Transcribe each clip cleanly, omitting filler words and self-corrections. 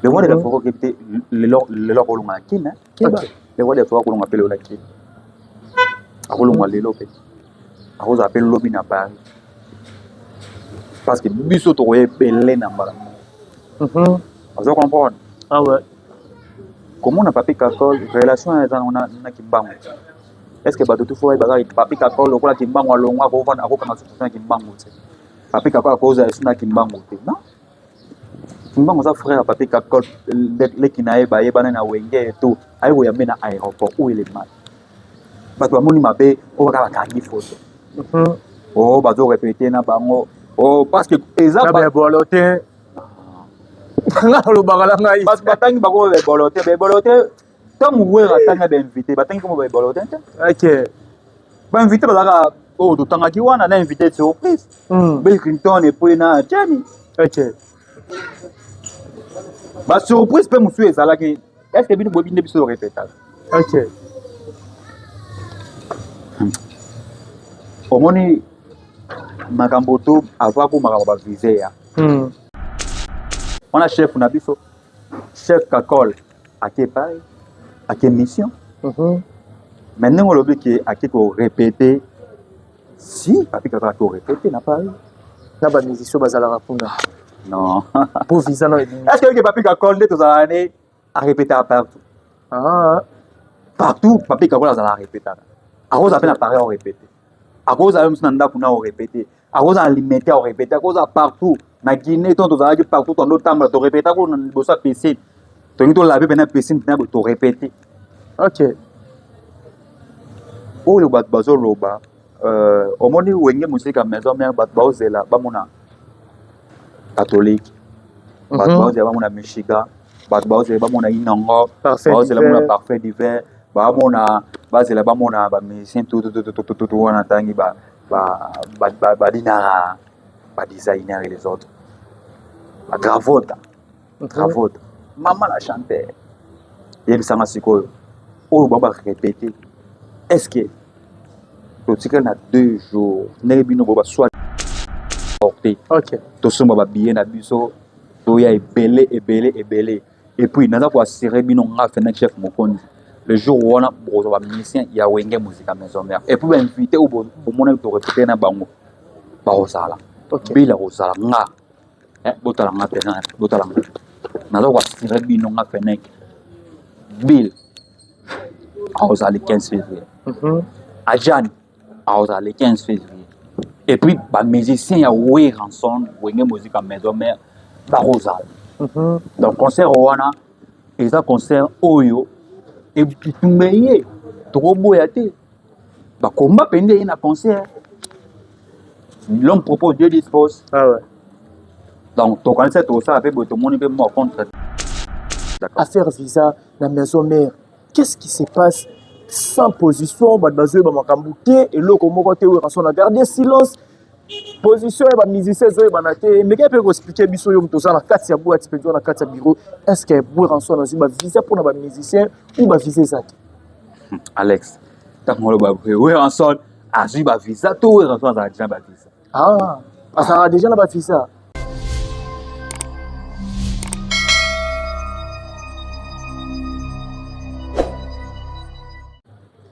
Le roi de la forêt okebi te lelo lelo akolonga na kin keba. Le roi de la forêt akolonga mpe lelo na kin, akolonga lelo mpe akozala mpe lobi na Paris, parce que biso tokoya ebele na mbala moko. Ozo comprendre? Ah ouais. Komona Papi Kakol, relation eza na Kimbangu, est ce que bato tu fo bayebaka Papi Kakol lokola Kimbangu alongwa, akovanda, akokanga susu na Kimbangu te? Papi Kakol akozala esu na Kimbangu te? Non, Kimbangu aza frère ya Papi Kakol, leki na ye, bayebana na Wenge to aye koyambe na aéroport. Oyo elema bato bamoni mabe oyo kaka bakangi photo o bazo répéter na bango o, parce que eza bolo te. Nga alobaka na ngai. Bato batangi bango bebolo te, bebolo te. Ntango Wera atanga bainvité, batangi kombo bebolo te te. Bainvité bazalaka oyo totangaki wana na invité surprise, Bill Clinton et puis na Jenny. Basurprise mpe mosusu ezalaki. Est ce que bino boyebi nde biso torepetaka? Omoni makambo to avant ko makambo bavisa ya wana, chef na biso, chef Kakol, ake epai, ake mission. Mais ndenge olobi ke ake korépéter, si Papi Kakol ake korépéter na Paris. Na bamusicien bazalaka kuna. Non. Po visa na ebimi. Est ce que oyoki Papi Kakol nde tozalaka ne arépétaka partout? Ah. Partout Papi Kakol azala, arépétaka. Akozala mpe na Paris aorépéter, akozala mosu na ndako na orépéter, akozala na Limete aorépéter, akozala partout na Guinée. To tozalaki partout, tondo otambola, torépéta kuna liboso ya piscine, tolingi tolabe mpe na piscine mpena boye, torépéter. Oyo bato bazoloba, omoni Wenge Musica Maison Mère, bato baozela bamona catholique, bato baozela bamona Michigan, bato baozela bamona Inongo, baozela bamona Parfait d'hiver, bamona, bazela bamona bamusicien tutututututu wana, ntangi badinara, badesigner et les autres, bagravota gravota, mama la chanteur. Yebisanga sikoyo, oyo bao barépéter, est ce que totikali na 2 jours ndenge bino bo baswa porte? Tosomba babillet na biso, toya ebele ebele ebele. Et puis naza koassurer bino, nga Fenek, chef mokonzi, le jour wana bokozwa bamusicien ya Wenge Musica Maison Mère et puis bainvité oyo bomonaki torépéter na bango bakozala. Bila kozala nga, botala nga mpenza, botala nga, naza koassurer bino, nga Fenek, Bill akozala le 15 février, Ajani akozala le 15 février, et puis bamusicien ya Werrason, Wenge Musica Maison Mère, bakozala. Donc concert wana eza concert oyo etumba ye, tokoboya te, bakomba mpenza ye na concert. L'homme propose, Dieu dispose. Ah ouais. Donc tokanisa tokosala mpe boye, tomoni mpe mwa contre. Affaire visa na Maison Mère, qu'est-ce qui se passe? Sans position, bato bazoyeba makambo te, eloko moko te. Werrason a garde silence, position ya bamusicien ezoyebana te. Meke mpe koexpliquer biso, yo moto oza na kati ya boîte mpenza, na kati ya bureau, est ce que Werrason azwi bavisa mpona bamusicien ou bavisa eza te? Alex, ntango oloba Werrason azwi bavisa to Werrason azala déjà bavisa? Ah, azalaka déjà na bavisa.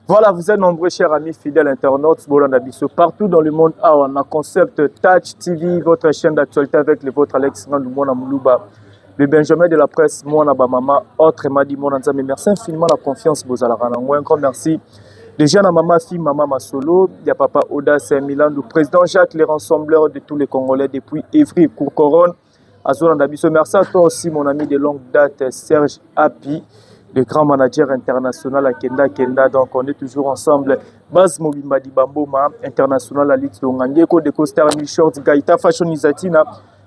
Voilà, vous êtes nombreux, chers amis fidèles internautes, Bolanda Biso, partout dans le monde. Ah, on a concept Touch TV, votre chaîne d'actualité avec le vôtre Alex Ngandou Mwana Moulouba, le Benjamin de la presse, Mwana Bamama, autrement dit Mwana Nzambe. Merci infiniment la confiance, Bozala Un grand merci. Déjà, na maman fille, maman Masolo, il y a papa Oda Milan, le président Jacques, les rassembleurs de tous les Congolais depuis Évry, Courcoronne, Azolanda Biso. Merci à toi aussi, mon ami de longue date, Serge Api, le grand manager international à Kenda Kenda. Donc, on est toujours ensemble. Base Mobimba di Bamboma, international à Litz Longangeko, de Costa Short, Gaïta Fashion Izatina.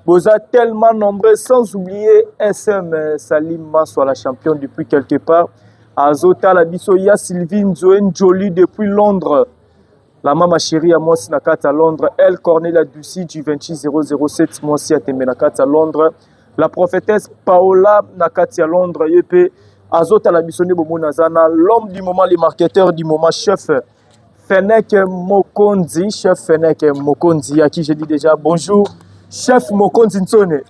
Boza tellement nombreux, sans oublier SM Salim Maswa, la championne depuis quelque part. Azota la biso ya Sylvie Nzoen Jolie depuis Londres. La mama chérie ya mwasi na kati ya Londres, El Cornelia Dusi du 26007, mwasi ya tembe na kati ya Londres. La prophétesse Paola na kati ya Londres, ye pe azotala biso nde bomoni aza na l'homme du moment, le marketeur du moment, chef Fenek Mokonzi, chef Fenek Mokonzi, à qui je dis déjà bonjour. Chef Mokonzi Nsone.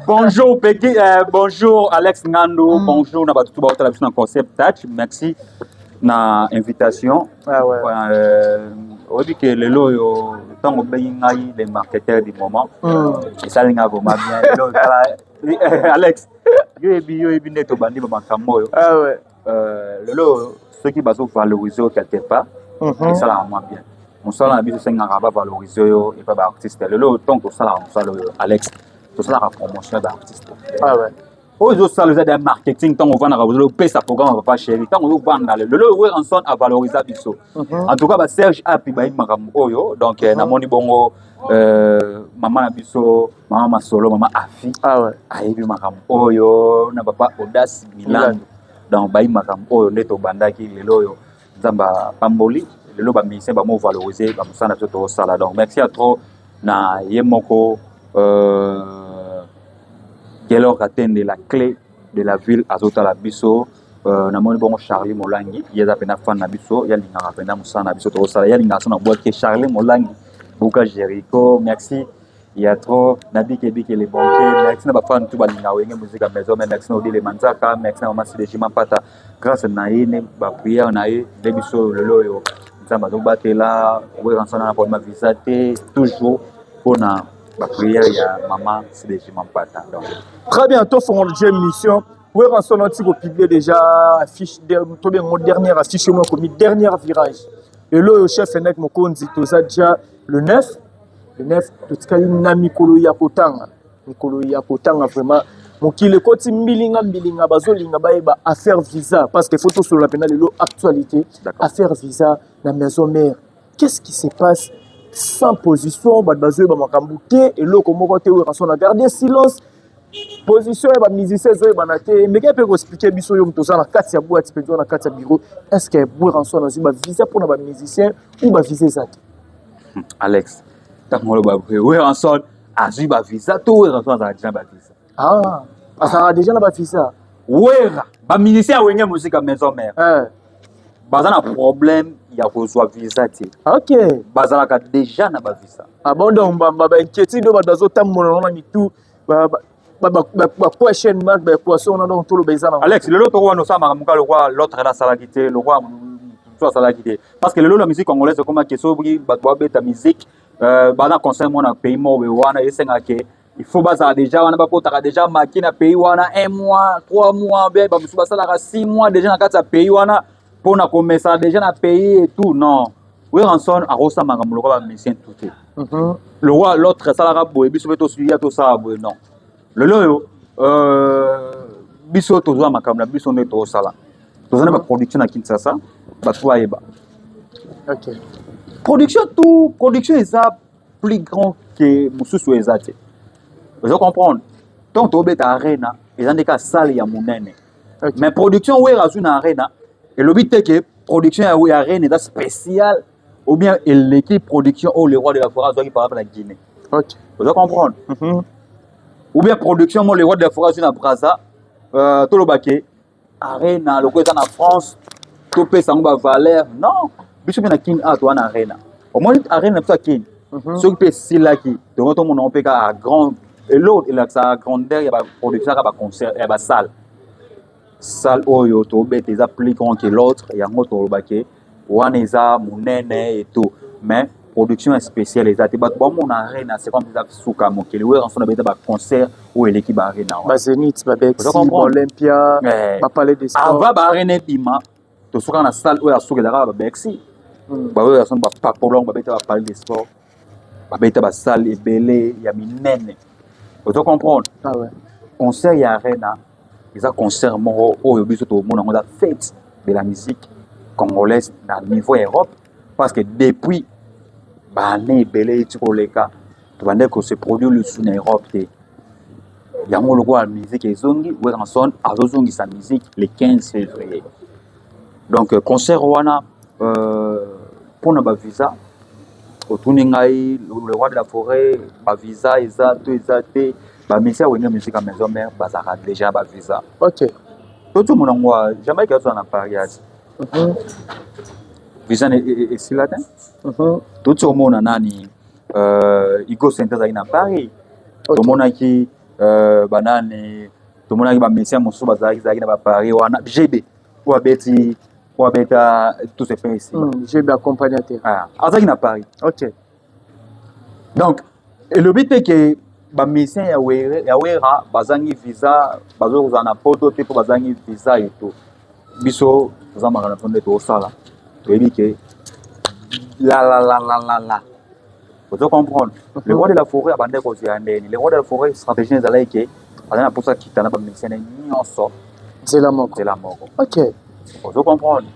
Bonjour Peggy, bonjour Alex Ngando, bonjour na bato baotala biso na Concept Touch. Merci na invitation. Ah ouais. Oyebi ke lelo oyo, ntango obengi ngai le marketeur du moment, esali ngai vraiment bien. Lelo tala, Alex, yo yebi nde tobandi bamakambo oyo. Ah ouais. Lelo oyo, soki bazovaloriser yo quelque part, esalaka mwa bien. Mosala na biso esengaka bavaloriser oyo epa baartiste. Lelo oyo, ntango tosalaka mosala oyo, Alex, tosalaka promotion ya baartiste. Ah ouais. Oyo ezosala eza da marketing. Ntango ovandaka, ozopesa programme ya Papa Chéri, ntango ozovanda lelo oyo, Werrason avalorisa biso. En tout cas, baSerge Api bayebi makambo oyo. Donc namoni bongo mama na biso, mama Masolo, mama Afi, Ah ouais. ayebi makambo oyo, na papa Audace Milando. Donc bayebi makambo oyo nde tobandaki. Lelo oyo Nzambe apamboli, lelo bamusicien bamovaloriser bamosala na biso tozosala. Donc merci à trop na ye moko Gelor Katende, la clé de la ville, azotala biso. Namoni bongo Charlie Molangi, ye aza mpena fan na biso, ye alingaka mpena mosala na biso tozosala, ye alingaka so na bwaki. Charlie Molangi Buka Jericho, merci ya trop na Bike Bike le banquier. Merci na bafan tu balingaka Wenge Musique ya Maison, mais merci na Odile Manzaka, merci na mama Sideji Mampata. Grâce na ye ne baprière na ye nde biso lelo oyo Nzambe azobatela Werrason na problème ya visa te, toujours mpona baprière ya mama Sideji Mampata. Donc Très bien, tofongola déjà émission. Werrason ati kopublier déjà affiche, tobengo dernière affiche moko komi dernière virage. Lelo oyo, chef Enek Mokonzi, toza déjà le 9. Le 9, totikali na mikolo ya kotanga. Mikolo ya kotanga vraiment. Mokili ekoti mbilinga mbilinga, bazolinga bayeba affaire visa, parce que faut tosolola mpena lelo actualité. Affaire visa na Maison Mère. Qu'est-ce qui se passe sans position? Bato bazoyeba makambo te, eloko moko te. Werrason a garder silence, position ya bamusicien ezoyebana te. Ndenge mpe koexpliquer biso, yo moto oza na kati ya boîte mpenza, na kati ya bureau, est ce que Werrason azwi bavisa mpona bamusicien ou bavisa eza te? Alex, ntango oloba Werrason azwi bavisa to Werrason azala déjà bavisa? Ah, azalaka déjà na bavisa. Wera, bamusicien ya Wenge Musique Maison Mère baza na problème ya kozwa visa te. Bazalaka déjà na bavisa. Ah bon, donc bainquiétude oyo bato bazotambola na mitu, baquestion mark, baéquation wana, donc toloba eza na Alex, lelo toko wana osala makambo kaka lokwa l'autre asalaki te, lokwa mosusu asalaki te, parce que lelo na musique congolaise ekomaki soki bato babeta musique, baza concert moko na pays moko boye wana, esengaka ke il faut bazala déjà wana, bakotaka déjà maki na pays wana un mois, 3 mois, bien bamosusu basalaka 6 mois déjà na kati ya pays wana mpona komesana déjà na pays et tout. Non, Werrason akosala makambo lokola bamusicien tout te. Lokwa l'autre asalaka boye, biso mpe tosuya tosala boye. Non, lelo oyo biso tozwa makambo na biso nde tozosala. Toza na baproduction na Kinshasa, bato bayeba production tout. Production eza plus grand ke mosusu eza te, oza comprendre? Ntango tobeta Arena, eza nde kaka salle ya monene, mais production Wera azwi na Arena elobi te ke production ya Arena eza spéciale ou bien eleki production oyo le roi de la forêt azwaki par exemple na Guinée. Oza comprendre? Ou bien production mo le roi de la forêt azwi na Braza, toloba ke Arena loko eza na France, topesa yango bavaleur. Non, biso mpe na Kini awa toza na Arena. Omoni Arena na biso ya Kini, soki mpe esilaki, tongo tomona yango mpe kaka grand. Eloko elakisaka grandeur ya baproduction kaka baconcert ya basalle. Salle oyo tobeta eza plus grand que l'autre, yango toloba ke wana eza monene et tout, mais production ya spéciale eza te. Bato bamona Arena, c'est comme eza suka mokili. Werrason abeta baconcert oyo eleki baarena wana. Bazénith, baBercy, baOlympia, bapalais des sports. Avant baarena ebima, tosuka na salle oyo asuka ezalaka baBercy. Baoyo yaso bapapolongo babeta bapalais des sports, babeta basalle ebele ya minene, ozo comprendre? Ah ouais. Concert ya Arena eza concert moko oyo biso tomona yango eza fête de la musique congolaise na niveau ya Europe, parce que depuis baannée ebele eti koleka, tobandaki kose produire lisusu na Europe te. Yango lokola musique ezongi, Werrason azozongisa musique le 15 février. Donc concert wana, mpona bavisa otuni ngai, le roi de la forêt, bavisa eza to eza te, bamusicien ya Wenge Musique ya Maison Mère bazalaka déjà bavisa. Tozomona yango, Jamaïque azwa na Paris ati visa esila te. Toti omona nani, Igo Sente azalaki na Paris. Tomonaki banani, tomonaki bamusicien mosusu bazalaki zalaki na baparis wana, GB oyo abeti, oyo abeta tout se fait ici. GB accompagnateur. Ah, azalaki na Paris. Donc elobi te ke bamusicien ya Wera bazangi visa, bazokozala na Poto te mpo bazangi visa eto. Biso toza makambo mpo nde tozosala, toyebi ke la la la la la la, ozo comprendre. Le roi de la forêt abandaki kozela ndeni. Le roi de la forêt, stratégie ezalaki ke aza na mposa kita na bamusicien na nyonso nzela moko. Nzela moko. Ozo comprendre,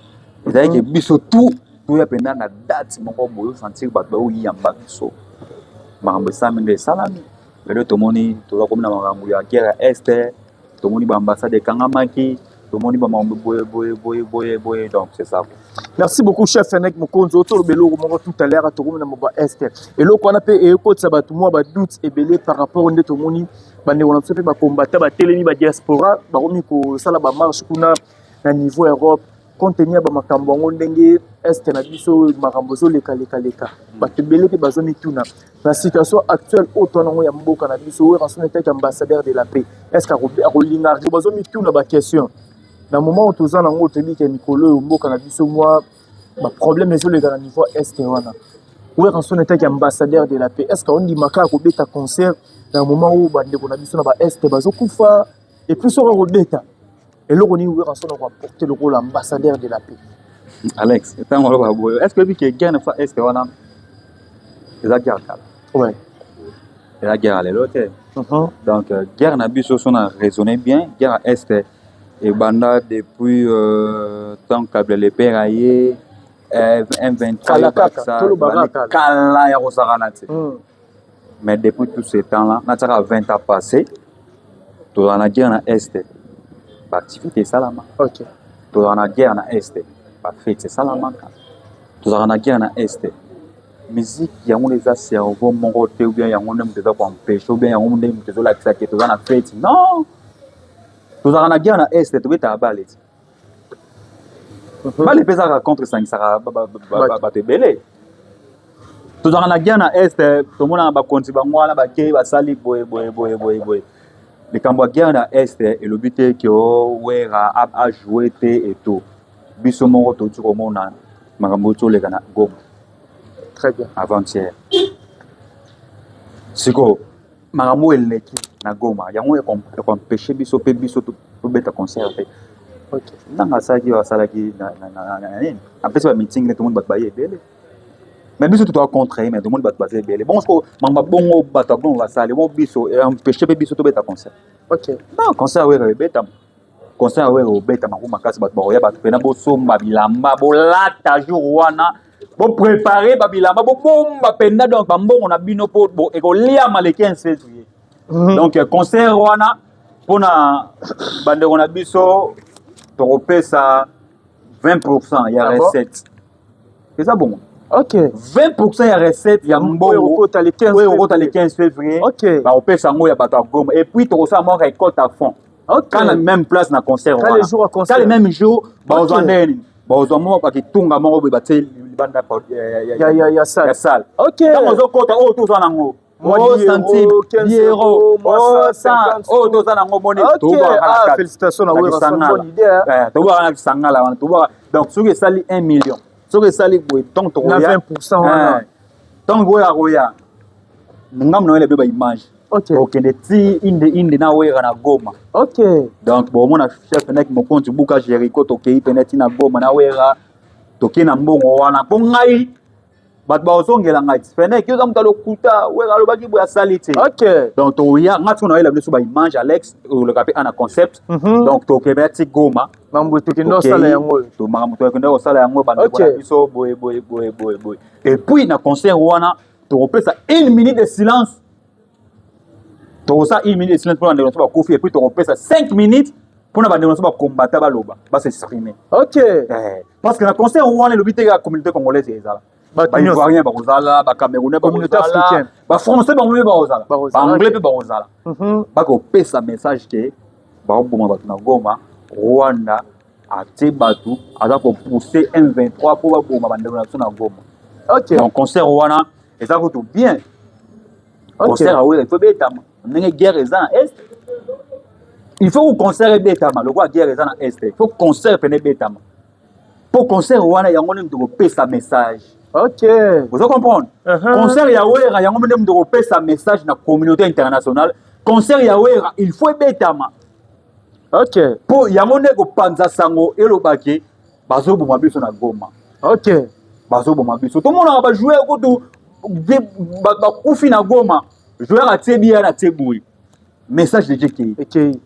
ezalaki ke biso tout toya mpenza na date moko boye, osentir bato baoyamba biso. Makambo esalami nde esalami lelo, tomoni toza komi na makambo ya guerre ya Est, tomoni baambassade ekangamaki, tomoni bamakambo boye boye boye boye boye. Donc c'est ça. Merci beaucoup, chef Fenek Mokonzi. Otoloba eloko moko tout à l'heure, tokomi na moba Est. Eloko wana mpe ekotisa bato mwa badoute ebele par rapport nde tomoni bandeko na biso mpe bakombata batelemi, badiaspora bakomi kosala bamarche kuna na niveau Europe, compte tenu ya bamakambo yango, ndenge Est na biso makambo ezolekalekaleka. Bato ebele mpe bazomituna na situation actuelle oyo twana yango ya mboka na biso, Werrason etaki ambassadeur de la paix, est ce que akolinga? Bazomituna baquestion na moment oyo toza nango. Toyebi ke mikolo oyo mboka na biso mwa baproblème ezoleka na niveau Est wana. Werrason etaki ambassadeur de la paix, est ce que ondima kaka kobeta concert na moment oyo bandeko na biso na baest bazokufa? Et puis soki akobeta, eloko nini Werrason akoapporte lokola ambassadeur de la paix? Alex, ntango oloba boye, est ce que oyebi ke guerre na fois Est wana eza guerre kala? Eza guerre ya lelo te. Donc guerre na biso, so na raisonner bien, guerre ya Est ebanda depuis tant Kabila le père aye M23. Kala kaka, tolobaka kala. Kala ya kozakana te. Mais depuis tout ce temps là, natiaka 20 ans passé, tozala na guerre na Est, baactivité esalama. Tozala na guerre na Est, bafete esalamaka. Tozalaka na guerre na Est, musique yango nde eza cerveau moko te, ou bien yango nde moto eza koempêche, ou bien yango nde moto ezolakisa ke toza na fete. Non, tozalaka na guerre na Est, tobetaka bale ti. Bale mpe ezalaka contre, esangisaka bato ebele. Tozalaka na guerre na Est, tomonaka bakonzi bango wana bakei, basali boye boye boye boye boye. Likambo ya guerre na Est elobi te ke o Wera ajoue te eto. Biso moko touti komona makambo outi oleka na Goma Très bien. avant-hier. Sikoyo makambo oyo eleki na Goma, yango ekoempêche biso mpe biso tobeta concert te. Ntango asalaki oyo asalaki na nini, apesi bameeting nde tomoni bato baye ebele, mais biso totoka contre ye, mais tomoni bato baza ebele. Bongo sikoyo makambo bongo bato ya Goma basali bongo, biso empêche mpe biso tobeta concert? Non, concert Wera ebetama, concert Wera obetama ku makasi, bato bakoya, bato mpena bosomba bilamba, bolata jour wana, boprépare babilamba, bobomba mpenza donc bambongo na bino mpo ekoliama le 15 février. Donc concert wana, mpona bandeko na biso, tokopesa 20 ya Ah bon? recette. Eza bongo. 20 ya recette ya Oyo mbongo okota le 15 oyo ekokota le février. 15 février, bakopesa yango ya bato ya Goma. Et puis tokosala mwa récolte à fond quand na même place na concert Quand wana. le jour ya concert. Quand le même jour bazwa ndenge nini, bazwa moko bakitunga moko boye, batie libanda ya salle. Ya salle. Ntango ozokota, oyo toza nango Mwa o 10 euro, centime, 15 10 euro, euro, mwa o 150 100, oyo toza nango moni, tobwaka na Ah, kati. félicitations na Na Werrason, kisangala. bonne idée, hein. Tobwaka na kisangala wana, tobwaka. Donc soki esali 1 million, soki esali boye, ntango Na tokoya 20 wana. Ntango boya koya, ngambo na oyela be baimage, okende ti inde inde na Wera na Goma. Donc bomona chef Nek Mokonzi buka Jericho, tokei pene ti na Goma na Wera, tokei na mbongo wana mpo ngai bato bazongela ngai ti Fenek, yo oza moto alokuta, Wera alobaki boye, asali te. Donc toya, nga tiko nayela biso baimage, Alex oleka mpe ana concept. Donc tokende ti Goma. Mambo tokende osala yango oyo. To makambo tokende kosala yango, bandeko na biso boye boye boye boye boye. Et puis na concert wana tokopesa une minute de silence, tokosala une minute de silence mpona bandeko na biso bakufi, et puis tokopesa 5 minutes mpona bandeko na biso bakombata baloba, bas'exprimer. Parce que na concert wana elobi te kaka communauté congolaise ezala. Bato nyonso. Baivoirien bakozala, bacamerounais Communauté bakozala, africaine. bafrançais bango mpe bakozala, Bakozala, baanglais mpe bakozala. Bakopesa message ke baoboma bato na Goma, Rwanda atie bato, aza kopousse M23 mpo baboma bandeko na biso na Goma. Donc concert wana eza kutu bien. Concert aoyo il faut betama. Ndenge guerre eza na Est, il faut que concert ebetama. Lokola guerre eza na Est, il faut concert pene ebetama, mpo concert wana yango nde moto kopesa message. Ozo comprendre? Concert ya Wera, yango nde moto kopesa message na communauté internationale. Concert ya Wera, il faut ebetama, mpo yango nde kopanza sango, elobaki bazoboma biso na Goma. Bazoboma biso, tomonaka bajoueur kutu bakufi na Goma. Joueur atie biya na tie boye, message déjà ekei. Ekei.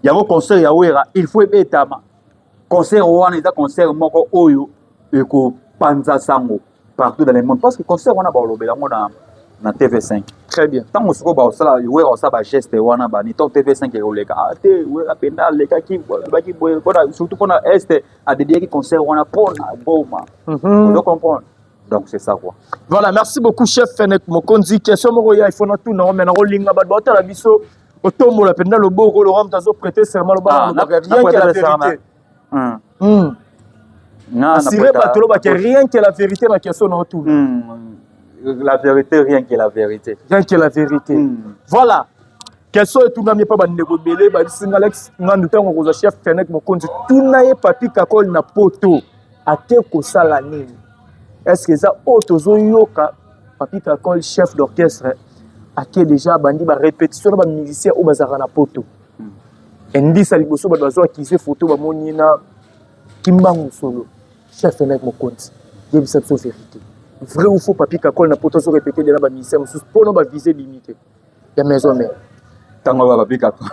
Yango concert ya Wera, il faut ebetama. Concert wana eza concert moko oyo ekopanza sango partout dans le monde, parce que concert wana balobela yango na TV5. Très bien. Ntango sikoyo baosala, Wera osala bageste wana, bani ntango TV5 ekoleka, ah te, Wera mpenza alekaki, alobaki boye mpona, surtout mpona Est, adédiaki concert wana mpona Goma. Ozo comprendre? Donc c'est ça quoi. Voilà, merci beaucoup, chef Fenek Mokonzi. Question moko ya, il faut na tuna, mais na kolinga bato baotala biso otombola mpenza loboko. Laurent moto azoprêter serment, loba Ah, alobaka rien que la vérité. Assuré bato, lobaka rien que la vérité na question na otuna. La vérité, rien que la vérité. Rien que la vérité. Voilà, question etunami epa bandeko ebele. Babisinga Alex Ngandu, ntango kozwa chef Fenek Mokonzi, tuna ye Papi Kakol na Poto ake kosala nini? Est ce que eza oyo tozoyoka, Papi Kakol chef d'orchestre ake déjà, abandi barépétition na bamusicien oyo bazalaka na Poto? Endisa liboso, bato bazwa akize photo, bamoni na Kimbangu solo. Chef Fenek Mokonzi, yebisa biso vérité, vrai ou faux, Papi Kakol na Poto azorépéter déjà bamusicien mosusu mpona bavisa ebimi te ya Maison Mère? Ntango ba Papi Kakol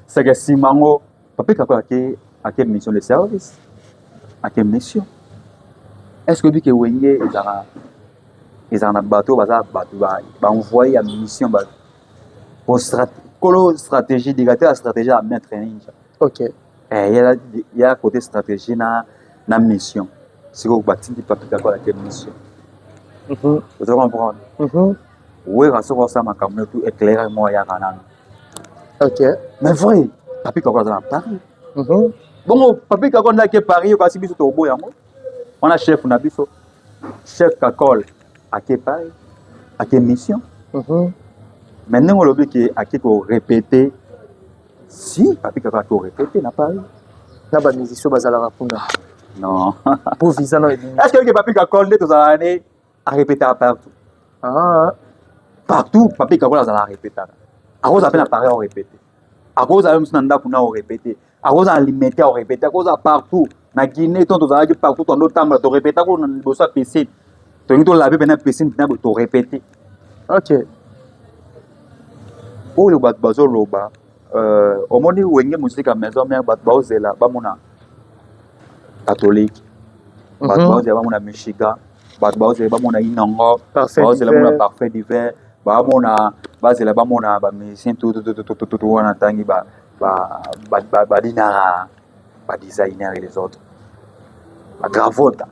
seke nsima yango, Papi Kakol ake mission de service, ake mission. Est ce que oyebi ke Wenge ezalaka na bato oyo baza bato baenvoye ya mission, bato po kolo stratégie, directeur ya stratégie ya Maître Ninja? Ya côté stratégie na mission. Sikoyo batindi Papi Kakol ake mission. Oza comprendre? Wera soki osala makambo tout éclairé mo, ayaka nano. Mais vrai, Papi Kakol aza na Paris. Bongo Papi Kakol ndaki Paris, kasi biso tokoboya yango wana. Chef na biso, chef Kakol ake Paris, ake mission. Mais ndenge olobi ke ake korépéter, si Papi Kakol ake korépéter na Paris. Na bamusicien bazalaka kuna. Non. Po visa na ebimi. Est ce que oyoki Papi Kakol nde tozalaka ne arépétaka partout? Ah. Partout Papi Kakol azala, arépétaka. Akozala mpe na Paris arépété, akozala mosu na ndako na orépété, akozala na Limete arépété, akozala partout na Guinée. To tozalaki partout, tondo otambola, torépéta ko na liboso ya piscine, tolingi tolabe mpe na piscine mpena boye, torépété. Oyo bato bazoloba, omoni Wenge Musica Maison Mère, bato baozela bamona catholique, bato baozela bamona Michigan, bato baozela bamona Inongo, baozela bamona Parfait d'hiver, bamona, bazela bamona bamusicien tutututututu wana, ntangi badinara, badesigner et les autres, bagravota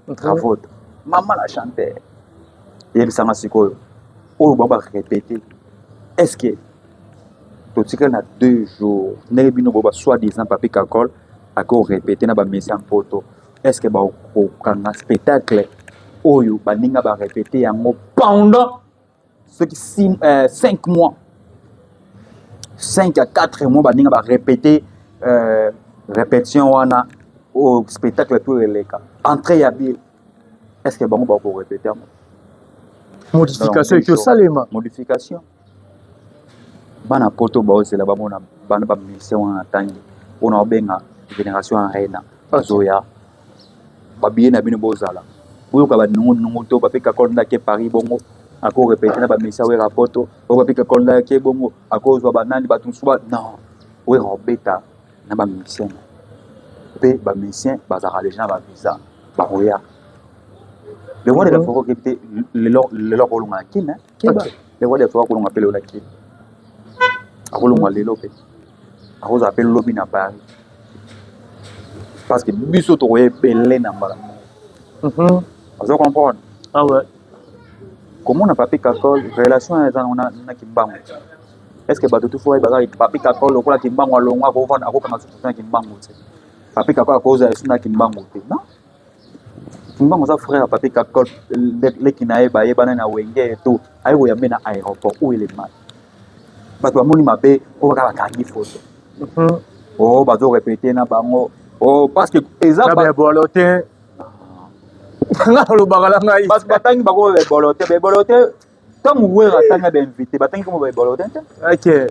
Gravota, mama la chanteur. Yebisanga sikoyo, oyo bango barépété, est ce que totikali na 2 jours ndenge bino boba soi disant Papi Kakol akorépété na bamusicien Poto, est ce que bakokanga spectacle oyo baninga barépété yango pendant soki 5 mois, 5 à 4 mois, baninga barépété répétition wana, oyo spectacle to eleka, entrée ya bie, est ce que bango bakorépété yango? Modification eki osalema. Modification, bana Poto baozela bamona bana bamusicien wana na ntangi mpona obenga Génération Arena bazoya. Babiye na bino bozala boyoka banungunungu to Papi Kakol ndake Paris, bongo akorépété na bamusicien Wera Poto, oyo Papi Kakol ndake, bongo akozwa banani, bato mosusu ba non. Wera obeta na bamusicien mpe bamusicien bazalaka déjà na bavisa, bakoya. Le roi de la forêt okebi te, lelo akolonga na Kine. Keba, le roi de la forêt akolonga mpe lelo na Kine, akolongwa lelo mpe akozala mpe lobi na Paris, parce que biso tokoya ebele na mbala moko. Ozo comprendre? Ah ouais. Komona Papi Kakol, relation eza na Kimbangu, est ce que bato tu fo bayebaka Papi Kakol lokola Kimbangu alongwa, akovanda, akokanga susu na Kimbangu te? Papi Kakol akozala esu na Kimbangu te? Non, Kimbangu aza frère ya Papi Kakol, leki na ye, bayebana na Wenge. To aye koyambe na aéroport, où est le mal? Bato bamoni mabe oyo kaka bakangi foto. Oh, bazo répéter na bango. Oh, parce que eza na bolo te. Nga alobaka na ngai. Bato batangi bango bebolo te, bebolo te. Ntango Wera atanga bainvité, batangi kombo bebolo te te.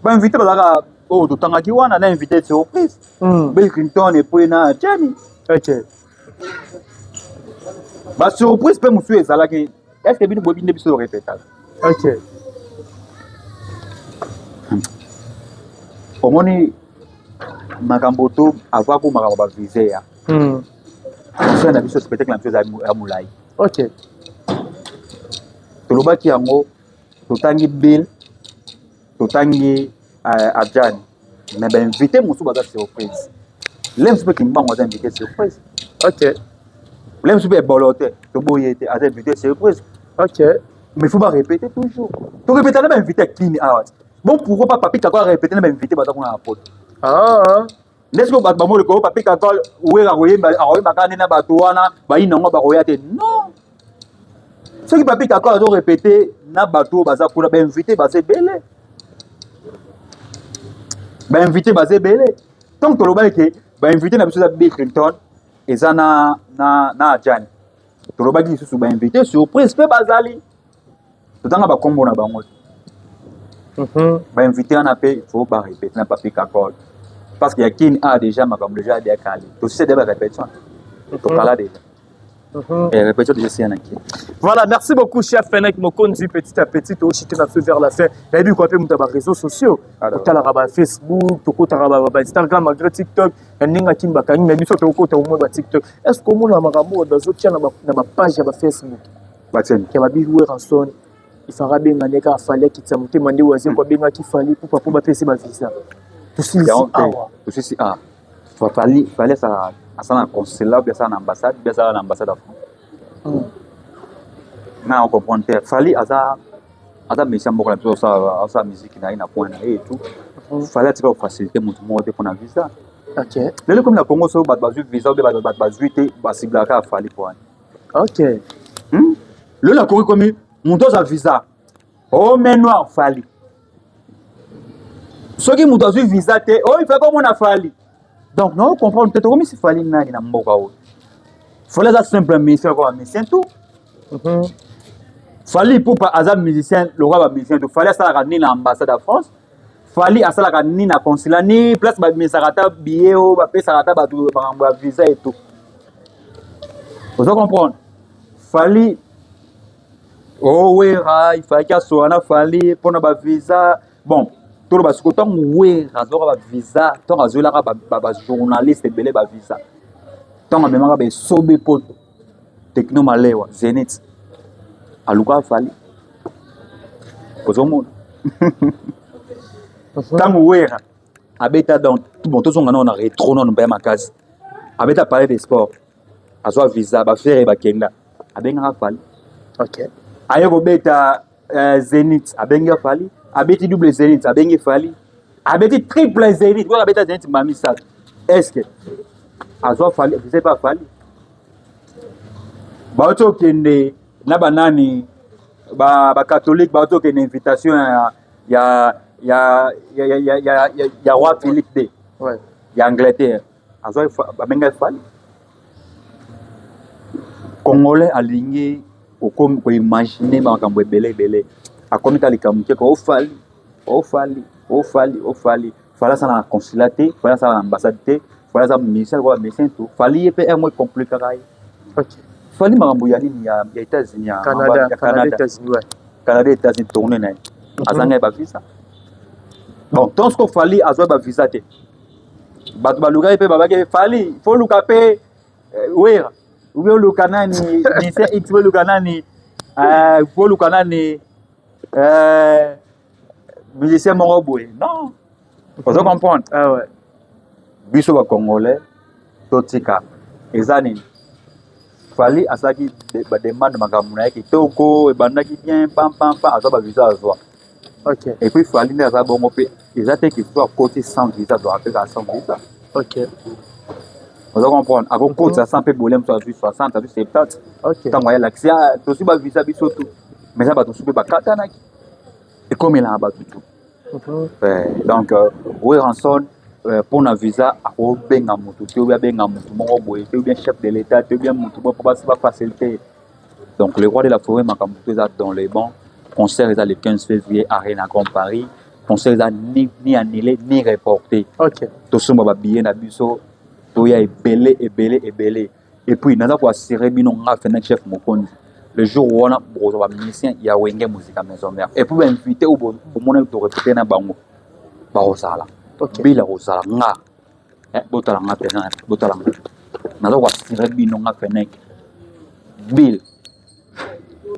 Bainvité bazalaka oyo totangaki wana na invité surprise. Bill Clinton et puis na Jenny. Ba surprise mpe mosusu ezalaki. Est ce que bino boyebi nde biso torepetaka? Omoni makambo to avant ko makambo bavise ya concert na biso, spectacle na biso eza ya molai. Tolobaki yango, totangi Bill, totangi Adjani, mais bainvité mosusu baza surprise. Le mosusu mpe Kimbango aza invité surprise. Le mosusu mpe ebolo te, toboye te, aza invité surprise. Mais faut barépéter toujours. Torépéta na bainvité ya kini awa. Bon, pourquoi pas Papi Kako arépété na bainvité baza kuna na Poto? Nde soki bato bamoni ko Papi Kako, Wera akoyemba, akoyembaka nde na bato wana bayini yango bakoya te. Non, soki Papi Kako azorépété na bato oyo baza kuna, bainvité baza ebele, bainvité baza ebele. Ntango tolobaki ke bainvité na biso eza Bill Clinton, eza na Adjani, tolobaki lisusu bainvité surprise mpe bazali, totanga bakombo na bango te. Bainvité wana mpe faut barépéter na Papi Kakol, parce que ya kini a déjà makambo déjà adiakali, tosise de barépétition, tokala déjà. Et répétition déjà sia na kini. Voilà, merci beaucoup, chef Fenek Mokonzi. Petit à petit, toshite na vers la fin. Nayebi quoi pe muta ba réseaux sociaux. Alors. Otalaka ba Facebook, tokotaka ba Instagram, malgré TikTok, na ndenge akimi bakangi, mais biso tokota au moins ba TikTok. Est-ce que omona makambo oyo bazotia na ba page ya ba Facebook? Batiani. Ya babi Werrason, ifaka abenga nde kaka Fally akitisa motema, nde waze ko abengaki Fally pupa mpo bapesi ba visa. Tosilisi Yango te. awa. Tosisi a Fally, Fally asala, asala na consulat, bi asala na ambassade, bi asala na ambassade ya France. Nga na comprendre te. Fally aza musicien moko na biso, asala musique na ye na point na ye et tout. Fally atika kofacilité motu moko te mpona visa. Lelo komi na Congo, soki bato bazwi visa obe bato bazwi te, basiblaka kaka Fally po wana. Lelo na Congo komi moto azwa visa, o main noire Fally. Soki moto azwi visa te, oyo ifai komona Fally. Donc nao comprendre te, tokomisi Fally nani na mboka oyo? Fally aza simple musicien lokola bamusicien tout. Fally Ipupa aza musicien lokola bamusicien tout. Fally asalaka nini na ambassade ya France? Fally asalaka nini na consulat, ni place babimisaka ata billet oyo bapesaka ata bato makambo ya visa et tout? Oza comprendre? Fally owera ifalaki asola na Fally mpona bavisa. Bon, toloba sikoyo, ntango Wera azwaka bavisa, ntango azwelaka bajournaliste ebele bavisa, ntango amemaka baesobe Poto, Tekno Malewa, Zenith, alukaka Fally. Ozomona ntango Wera abeta, donc bon, tozonga nano na rétro nano mpe makasi, abeta Palais de Sport, azwa visa, baFerre bakenda, abengaka Fally. Aye kobeta Zénith, abengi Fally. Abeti double Zénith, abengi Fally. Abeti triple Zénith, oyo abeta Zénith mbala misato, est ce que azwa Fally visa? Epa Fally bauti okende na banani, bacatholique bauti okende invitation ya roi Philippe II ya Angleterre, azwa, babenga Fally. Congolais alingi koimagine makambo ebele ebele, akomi ka likambo te ko oFally, oFally, oFally, oFally. Fally asala na consulat te, Fally asala na ambassade te. Fally aza musicien lokola musicien tout. Fally ye mpe yango ecompliquaka ye. Fally makambo ya nini ya États-Unis, ya Canada, ya Canada, Canada. États-Unis, ouais. Canada, États-Unis, tournée na ye, azanga ye bavisa. Bon, tant que Fally azwa bavisa te, bato balukaki mpe, babaki Fally faut luka mpe Wera, obi oluka nani, musicien X, oluka nani, faut oluka nani, musicien moko boye. Non, ozo comprendre? Ah ouais. Biso bacongolais totika. Eza nini? Fally asalaki bademande, makambo na ye kitoko, ebandaki bien, pampampa, azwa bavisa, azwa. Et puis Fally nde aza bongo mpe, eza te ke so akoti sans visa, azwaka mpe kaka sans visa. Oza comprendre? Akokotisa sans mpe bole mosu azwi 60, azwi 70. Ntango ayelakisi, tozwi bavisa biso tu, mais eza bato mosusu mpe bakatanaki, ekomelaka bato tu. Donc Werrason, mpona visa akobenga motu te, obi abenga motu moko boye te, ou bien chef de l'État te, ou bien motu moko po bafacilité. Donc le roi de la forêt, makambo to eza dans le bon. Concert eza le 15 février, Arena Grand Paris. Concert eza ni annulé ni reporté. Tosomba babillet na biso, toya ebele, ebele, ebele. Et puis naza koassurer bino, nga Fenek chef mokonzi, le jour wana bokozwa bamusicien ya Wenge Musica Maison Mère et puis bainvité oyo bomona torépété na bango bakozala. Bila kozala nga, botala nga pena, botala nga, naza koassurer bino, nga Fenek, Bill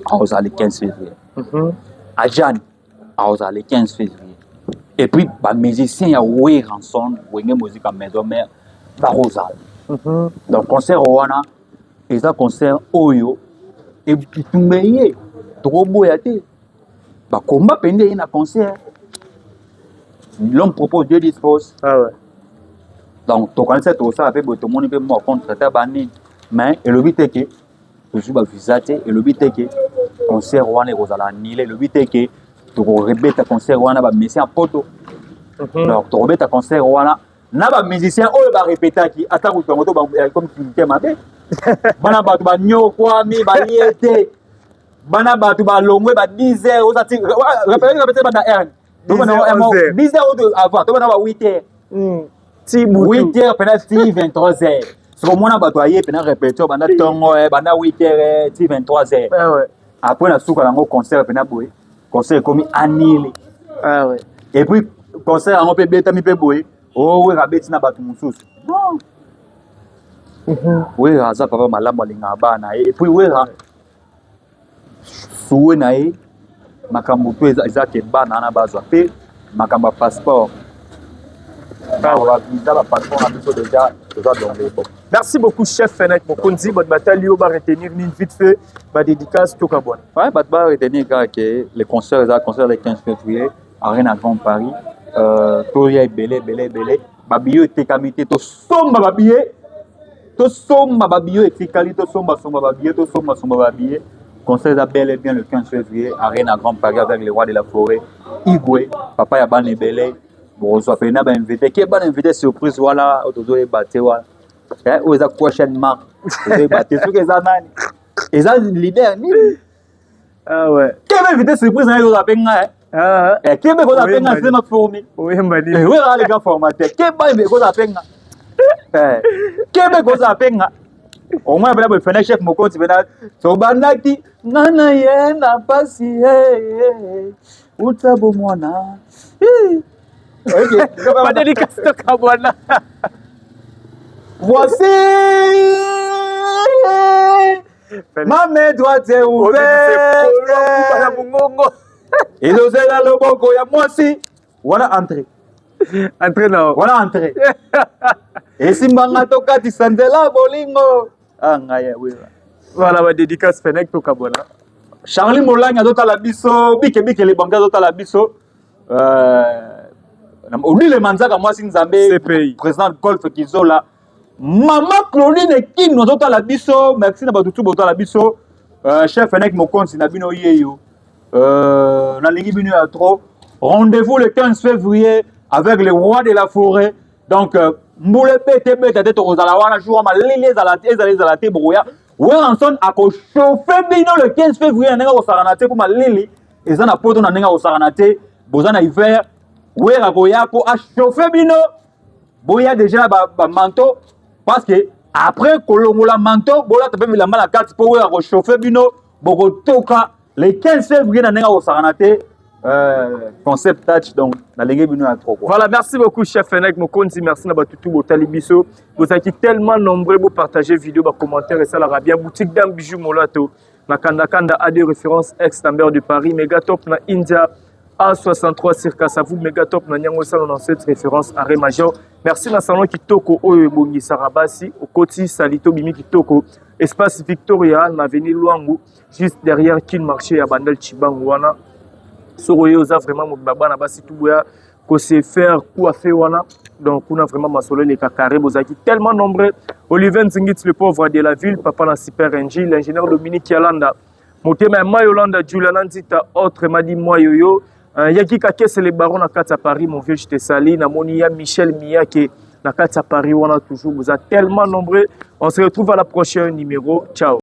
akozala le 15 février, Ajani akozala le 15 février, et puis bamusicien ya Werrason, Wenge Musica Maison Mère, bakozala. Donc concert wana eza concert oyo etumba ye, tokoboya te, bakomba mpenza ye na concert. L'homme propose, Dieu dispose. Ah ouais. Donc tokanisa tokosala mpe boye, tomoni mpe mwa contre te banini, mais elobi te ke tozwi bavisa te, elobi te ke concert wana ekozala annulé, elobi te ke tokorebeta concert wana bamusicien ya poto. Donc tokobeta concert wana na bamusicien oyo barepetaki, ata kutu yango to comme te mabe. Bana bato banyokwami, balie te, bana bato balongwe ba 10 heures, oza ti répété banda heure 10 heures avant, tobanda ba 8 heures. Ti butu. 8 heures pena ti 23 heures. Soki omona bato aye pena répétition banda ntongo, banda 8 heures ti 23 heures. Ah ouais. Après na suka yango, concert pena boye, concert ekomi annulé. Ah ouais. Et puis concert yango mpe ebetami mpe boye, owera abeti na bato mosusu. Non, Wera aza papa malamu, alingaka bana ye. Et puis Wera, suwe na ye, makambo to eza ke bana wana bazwa mpe makambo ya passeport, bavisa, bapasseport na biso déjà toza dans les bon. Merci beaucoup, chef Fenek Mokonzi. Bato batali yo, baretenir nini vite fait, badédicace, toka bwana? Ouais, bato baretenir kaka ke le concert eza concert le 15 février, Arena Grand Paris. Toya ebele, ebele, ebele. Babillet etekami te, tosomba babillet, tosomba babillet etikali, tosombasomba babillet, tosombasomba babillet. Concert eza bel et bien le 15 février, Arena Grand Paris, avec le roi de la forêt Igwe, papa ya bana ebele. Bokozwa pene na bainvité ke bana invité surprise wana oyo tozoyeba te wana. Oyo eza question mark, tozoyeba te soki eza nani, eza leader nini. Ah ouais. Kebe invité surprise na ye kozala mpe ngai. Ah, kebe kozala mpe ngai, sema fourmi. Oyemba nini? Wera le grand formateur, keba kozala mpe nga, kebe kozala mpe nga. Omwana mpena boye, fena chef mokonzi mpena, tobandaki nga na ye na pasi uta bomwana. Badédicace, toka bwana. Voici ma main droite est ouverte. Na mongongo. Ezozela loboko ya mwasi wana, entrée. Entrée na. Wana entrée esimbanga, tokatisa nzela bolingo. Ah, ngai wera. Voilà, badédicace, Fenek, toka bwana. Charlie Molangi azotala biso, bikebike lebanke azotala biso, Odile Manzaka, mwasi Nzambe. CPI. Président Golf Kizola, mama Claudine Kino azotala biso. Merci na bato tu botala biso. Chef Fenek Mokonzi na bino yeyo, nalingi bino ya trop. Rendez-vous le 15 février avec le roi de la forêt. Donc mbula ebete ebeta te, tokozala wana jour malili ezala te, ezala ezala te, bokoya. Werrason akochauffe bino le 15 février na ndenge akosakana te, mpo malili eza na poto na ndenge akosakana te. Boza na hiver, Wera koya mpo achauffe bino. Boya déjà bamanteau, parce que après kolongola manteau, bolata mpe bilamba na kati, mpo Wera kochauffe bino, bokotoka le 15 février na ndenge akosakana te. Concept touch, donc nalingi bino ya trop quoi. Voilà, merci beaucoup, chef Fenek Mokonzi. Merci na batutu botali biso, bozalaki tellement nombreux. Bopartager vidéo, bacommentaire esalaka bien. Boutique Dame Bijou Molato na Kandakanda, AD référence ex Lambert de Paris, Megatop na India A63 circa Savu, Megatop na Nyango Salon dans cette référence arrêt major. Merci na salon kitoko oyo ebongisaka basi, okoti salito, bimi kitoko. Espace Victoria na avenue Luangu, juste derrière Kin Marché ya Bandal Chibangu wana. Soki oye, oza vraiment mobimba, bana basi tu boya kose faire coiffer wana. Donc kuna vraiment masolo eleka carré. Bozalaki tellement nombreux. Olivier Nzingit, le pauvre de la ville, papa na Super NG, l'ingénieur Dominique Yalanda, motema ya Mayolanda, Juliana Nzita, autrement dit moi yoyo. Yaki Kakese le baron na kati ya Paris, mon vieux, je te salue. Namoni ya Michel Miyake na kati ya Paris wana toujours. Vous êtes tellement nombreux. On se retrouve à la prochaine numéro. Ciao.